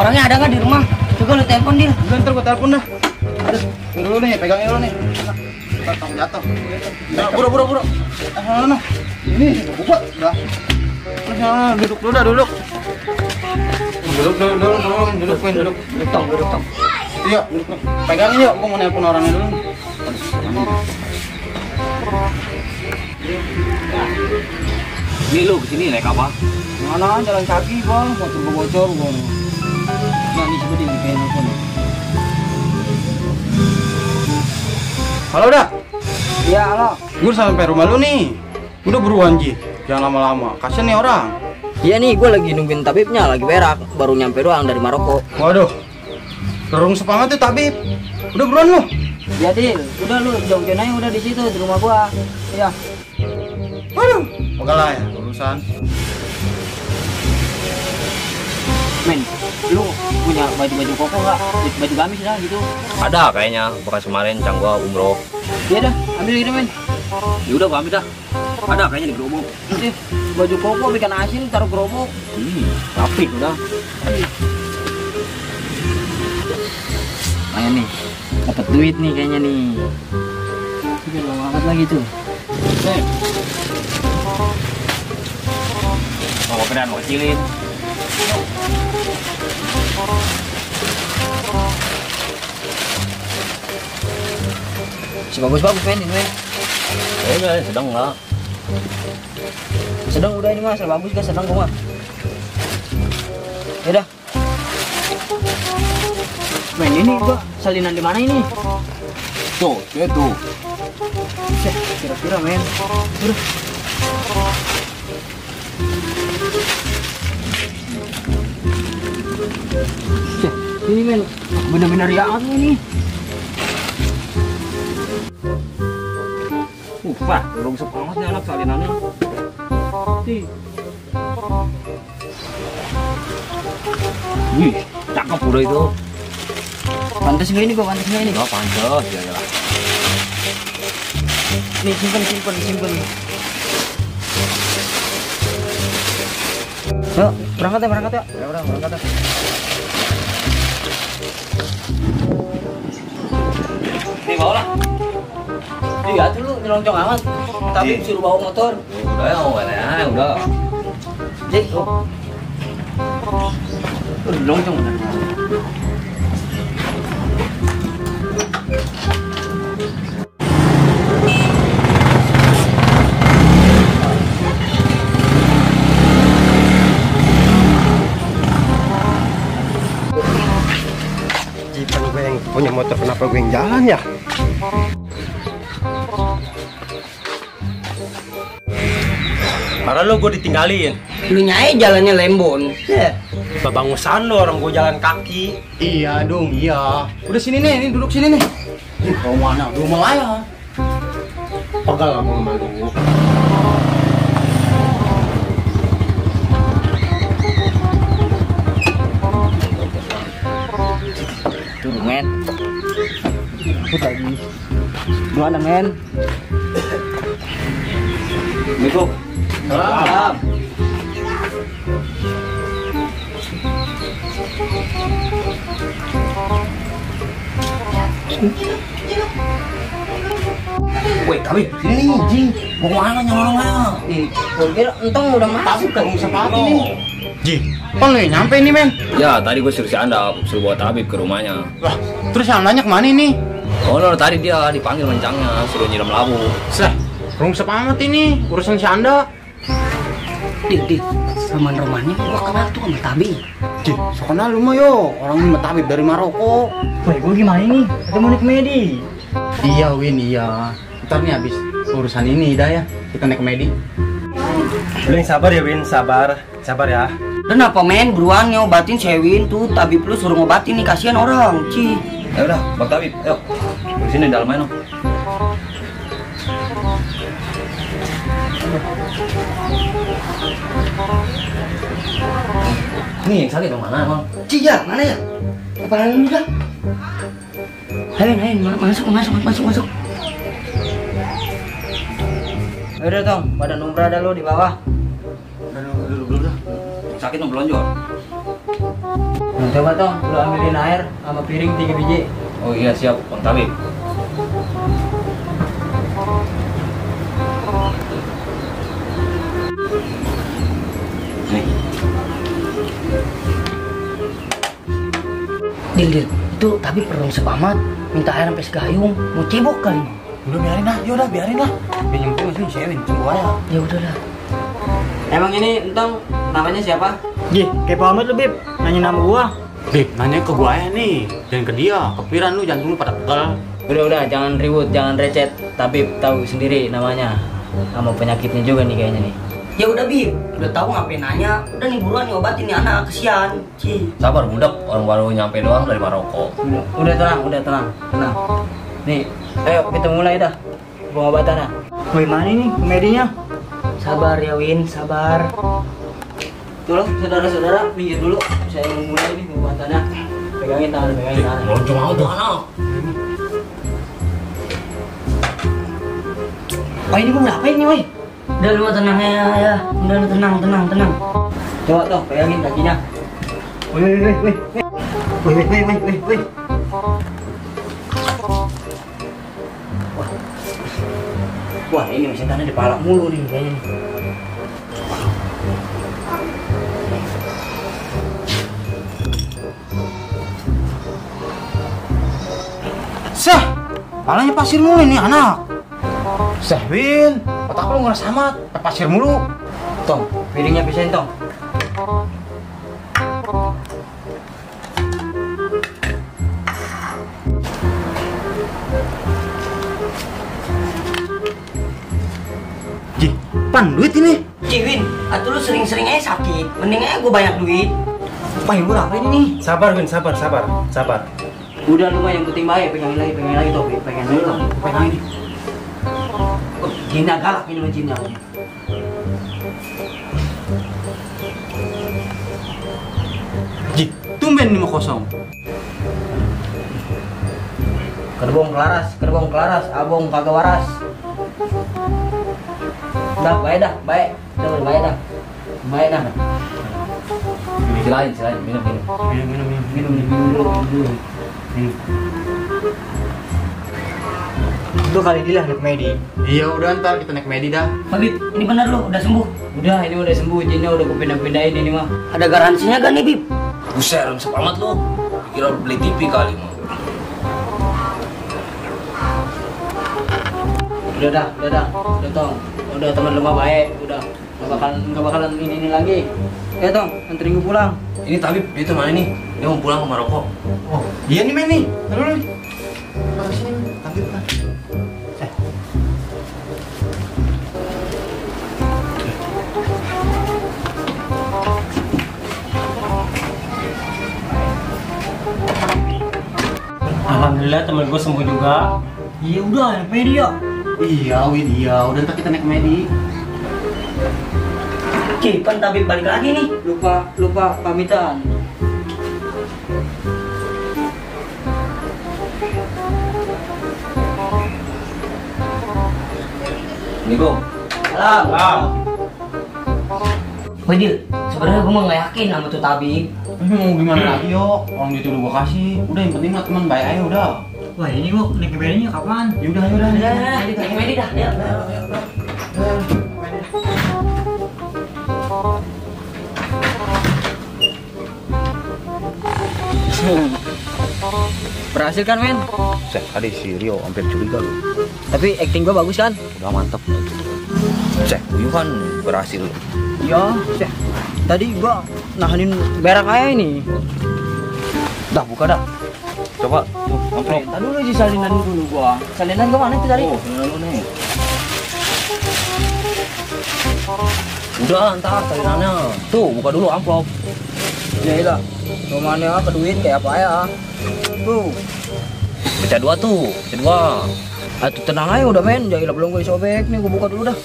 Orangnya ada nggak di rumah? Coba lu telepon dia. Udah, ntar gua telepon dah. Aduh, ini dulu nih, pegangin dulu nih. Ntar tong jatuh. Nah, buru. Nah. Ini buka, udah. Nah, duduk dulu dah, duduk. Duduk. Duduk. Iya, duduk. Pegangin yuk, gua mau nelpon orangnya dulu. Ini lu kesini naik apa? Mana jalan kaki gua, motor gua bocor gua. Nah, ini seperti ini kayak nelpon. Halo dah. Iya, halo. Gue sampai rumah lu nih. Udah buruan Ji, jangan lama-lama. Kasian nih orang. Iya nih, gue lagi nungguin tabibnya, lagi berak. Baru nyampe doang dari Maroko. Waduh, terung sepangat tuh tabib. Udah buruan lu. Iya, Dil. Udah lu jongkin aja udah di situ di rumah gua. Iya. Waduh, oke lah ya urusan. Men, lu punya baju koko nggak? Baju gamis dah gitu. Ada kayaknya, bekas kemarin cang gua umroh. Iya dah, ambil gitu men. Ya udah gua ambil dah. Ada kayaknya di gerobak. Nanti baju koko bikin asin taruh gerobak. Rapi udah. Kayak nih, dapat duit nih kayaknya nih. Bikin lo angkat lagi tuh. Mau keran, mau kecilin. Si bagus men ini men. Ya sedang enggak. Sedang udah ini mas, bagus kan sedang gua mah. Ya dah. Men ini gua salinan di mana ini? Tuh, itu. Kira-kira men. Udah. Ini men, bener-bener riak ini. Pak, dorong sepangat nih anak salinannya. Wih, cakep udah itu. Pantes nggak ini gua, pantes nggak ini? Enggak pantas, ya lah. Nih simpen. Yuk, berangkat ya. Ya udah, berangkat dah. Nih bawa lah. Iya tuh lu nyelonjong amat. Tapi suruh bawa motor. Udah ya, udah. Jadi, nyelonjong kan. Jipan gue yang punya motor, kenapa gue yang jalan ya? Karena lo gue ditinggalin. Lu nyai jalannya lembon. Babangusan lo, orang gue jalan kaki. Iya dong, iya. Udah sini nih, ini duduk sini nih. Kau mana? Dua Malaya. Pegal lah mau malu. Tuh men. Put lagi. Gimana men? Assalamualaikum. Salam. Woi, kami sini nih, Ji. Mau kemana nyolongnya? Gua kira entong udah masuk kan Sepatu nih. Ji, kan lu nyampe nih, men. Ya, tadi gue suruh si Anda suruh bawa tabib ke rumahnya. Lah, terus yang nanya kemana nih? Oh, no, tadi dia dipanggil mencangnya, suruh nyiram labu. Seh, rungsep amat ini, urusan si Anda. Di roman-romannya gua kenal tuh sama Tabi. Ji, so kenal lu mah yo, orang ini tabib dari Maroko. Woi, gua gimana nih? Ketemu naik medi. Iya, Win, iya. Ntar nih habis urusan ini dah ya, kita naik ke Medi. Lu yang sabar ya, Win, sabar ya. Kenapa men? Buruan ngobatin Sewin tuh Tabib lu suruh ngobatin nih, kasihan orang. Ci. Ya udah, Bang Tabib, ayo. Di sini dalam aja, no. Ini yang sakit yang mana, Bang? Ci ya, mana ya? Kepala lu dah. Ayo, masuk. Udah Tong, pada numrah dah lu di bawah. Duduk dulu dah. Sakit mau belonjol. Coba Tong, lu ambilin air sama piring 3 biji. Oh iya siap, Bang Tabib. Nih. Dil, itu tapi perlu sepamat. Minta air sampai segayung. Mau cebok kali. Udah biarin lah, yaudah biarin lah. Biar nyemplung sih, Sewin, tunggu aja. Ya udahlah. Emang ini Entong namanya siapa? Jih, kepo amat lu, Bib. Nanya nama gua. Bib, nanya ke gua ya nih, dan ke dia. Kepikiran lu, jangan dulu pada pegal. Udah, jangan ribut, jangan recet. Tabib tahu sendiri namanya. Sama penyakitnya juga nih kayaknya nih. Ya udah, Bib. Udah tahu ngapain nanya. Udah nih buruan nih obatin nih anak, kesian. Ci. Sabar budak, orang baru nyampe doang dari Maroko. Udah tenang. Nih, ayo kita mulai dah pengobatannya. Woi, mana ini komedinya? Sabar ya, Win, sabar. Tolong saudara-saudara minggir dulu. Saya mau mulai nih pengobatannya. Pegangin tangan. Lonjong aja tuh anak. Oh, ini gua ngapain nih, woi? Udah lu tenang ya. Udah lu tenang. Coba Tong, pegangin kakinya. Woi. Wah, ini setannya di kepala mulu nih kayaknya nih. Sah, palanya pasir mulu nih anak. Sewin, otak lu ngerasa amat, pasir mulu. Tong, piringnya pisahin Tong. Jih, pan duit ini. Ci, Win, atuh lu sering-sering aja sakit. Mending aja gua banyak duit. Pahin gua apa ini nih? Sabar Win, sabar. Udah lu mah yang penting baik, pegangin lagi Tong, pegangin lagi Tong. Pegangin. Oh, jinnya galak ini mah jinnya. Jih, tumben nih mau kosong. Kerbong kelaras, abong kagak waras. Udah, baik dah. Silain, minum. Minum dulu. Itu kali dia naik komedi. Iya udah ntar kita naik medi dah. Bib, ini bener lu, udah sembuh. Udah, ini udah sembuh, jinnya udah kupindah-pindahin ini mah. Ada garansinya gak nih, Bib? Buset, resep amat lu. Kira beli TV kali mah. Udah Tong. Udah teman lu mah baik, udah. Nggak bakalan ini lagi. Ya Tong, anterin gue pulang. Ini Tabib, dia tuh mana nih? Dia mau pulang ke Maroko. Oh, iya nih men nih. Taruh nih. Taruh sini, tapi bukan. Alhamdulillah temen gua sembuh juga. Iya udah, naik medi ya. Iya, Win, iya. Udah ntar kita naik medi. Ci, kan Tabib balik lagi nih. Lupa pamitan. Assalamualaikum. Salam. Woi, Dil, sebenarnya gua mah nggak yakin sama tuh Tabib. Mau gimana lagi yo? Orang itu udah gua kasih. Udah yang penting mah teman baik aja udah. Wah, ini gua naik komedinya kapan? Yaudah. Naik medi dah. Ya. Berhasil kan, men? Tadi si Rio hampir curiga lu. Tapi acting gua bagus kan? Udah mantap. Uyu kan berhasil. Iya, tadi gua nahanin berak aja ini. Dah, buka dah. Coba, tuh, amplop. Tadi dulu di salinan dulu gua. Salinan gua mana itu tadi? Oh, bener lu nih. Udah, ntar salinannya. Tuh, buka dulu amplop. Ya iya. Romannya ke duit kayak apa ya? Tuh. Pecah dua tuh, pecah dua. Atuh tenang aja udah men, jahil belum gue disobek nih, gue buka dulu dah.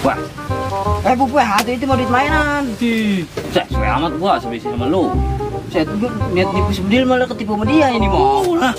Wah, Bu, hati itu mau duit mainan. Cek, sesuai amat gua sebisi sama lu. Saya tuh niat tipu sebedil malah ketipu sama dia ini mau. Lah.